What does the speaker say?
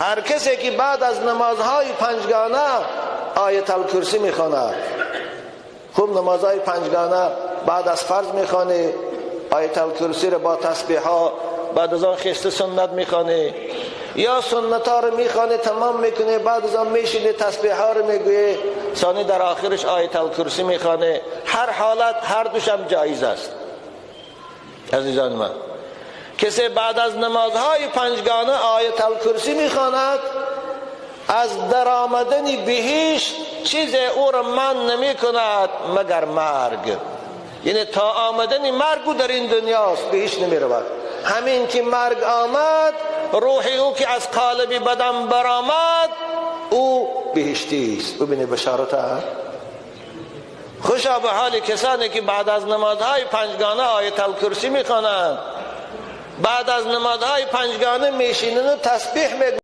Ҳар касе ки баъд аз намозҳои панҷгона Оятулкурсӣ мехонад, хуб, намозҳои панҷгона баъд аз фарз мехонӣ Оятулкурсиро бо тасбеҳҳо, баъд аз он хеста суннат мехонӣ ё суннатҳоро мехонӣ, тамом мекунӣ, баъд аз он мешинӣ, тасбеҳҳоро мегӯӣ, сонӣ дар охираш Оятулкурсӣ мехонӣ. Ҳар ҳолат ҳар дӯшам ҷоиз аст. Азизони ман, касе баъд аз намозҳои панҷгона Оятулкурсӣ мехонад, аз даромадани биҳишт чизе ӯро манъ намекунад магар марг. Яъне то омадани марг ӯ дар ин дунёст, биҳишт намеравад. Ҳамин ки марг омад, рӯҳи ӯ ки аз қолаби бадан баромад, ӯ биҳиштист. Бубинед башорат. Хӯшо ба ҳоли касоне ки баъд аз намозҳои панҷгона Оятулкурсӣ мехонанд, баъд аз намозҳои панҷгона мешинанд ва тасбеҳ мегӯянд.